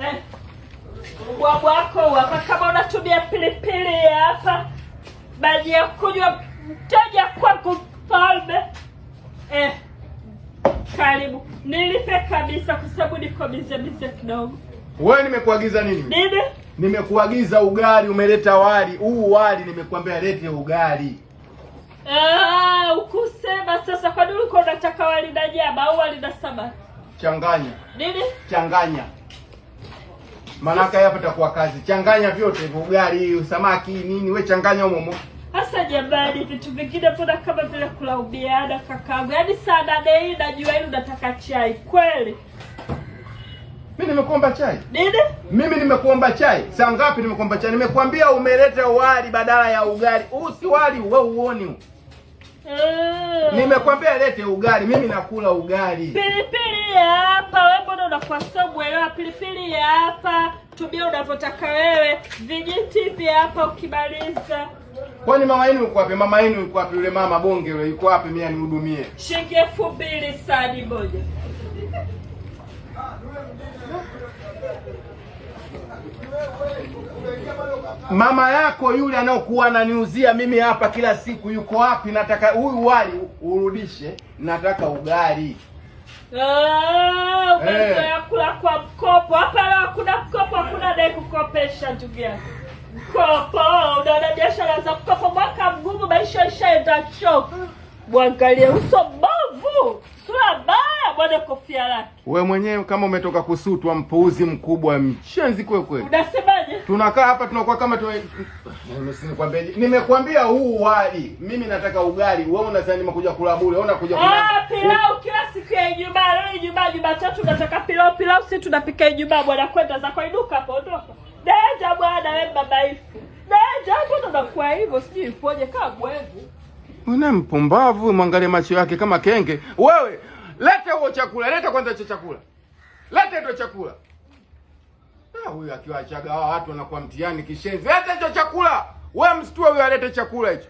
Eh, ubwabwa wako hapa, kama unatumia pilipili hapa, maji ya kunywa, mteja kwangu mfalme. Eh, karibu nilipe kabisa, kwa sababu niko bize bize kidogo. Wewe nimekuagiza nini? Nini? Nimekuagiza ugali, umeleta wali. Huu wali nimekuambia lete ugali. Ah, ukusema sasa. Kwa nini ulikuwa unataka wali na nyama au wali na samaki? Changanya. Nini? Changanya. Manaka hapa itakuwa kazi. Changanya vyote hivyo, ugali, samaki, nini, we changanya humo humo. Sasa jamani, vitu vingine mbona kama vile kulaumiana kakaangu? Yaani saa 8 hii najua hili unataka chai kweli? Mimi nimekuomba chai. Nini? Mimi nimekuomba chai. Saa ngapi nimekuomba chai? Nimekuambia umeleta wali badala ya ugali. Huu si wali, wewe uoni huu. Nimekwambia lete ugali, mimi nakula ugali. Pilipili ya hapa, wewe mbona unakuwa sio mwelewa? Pilipili ya hapa, tumia unavyotaka wewe, vijiti vya hapa ukimaliza. Kwani mama yenu yuko wapi? Mama yenu yuko wapi? Yule mama bonge yule yuko wapi? Mimi anihudumie. Shilingi 2000 sahani moja. Mama yako yule anaokuwa ananiuzia mimi hapa kila siku yuko wapi? Nataka huyu wali urudishe, nataka ugali. Ah, umezoea kula kwa mkopo. Hapa leo hakuna mkopo, hakuna dai kukopesha ndugu yangu. Mkopo, unaona biashara za mkopo, mwaka mgumu, maisha ishaenda choo. Mwangalie uso mbovu, sura mbaya, bwana kofia lake. We mwenyewe kama umetoka kusutwa, mpuuzi mkubwa, mshenzi kweli kweli. Unasemaje? Tunakaa hapa tunakuwa kama nikwambie, nimekwambia huu wali, mimi nataka ugali. Wewe unasema nimekuja kula bure, wewe unakuja kula. Ah, pilau kila siku ya Ijumaa. Leo Ijumaa, Jumatatu unataka pilau. Pilau si tunapika Ijumaa bwana, kwenda zako, inuka hapo, ondoka. Nenda bwana, wewe babaifu. Nenda hapo, ndo unakuwa hivyo, sijui ipoje kama bwevu. Mwana mpumbavu, mwangalie macho yake kama kenge. Wewe lete huo chakula, leta kwanza hicho chakula, leta hicho chakula. Ah, huyu akiwaachaga hawa watu wanakuwa mtihani kishenzi. Leta hicho chakula. Wewe msitue huyo alete chakula hicho.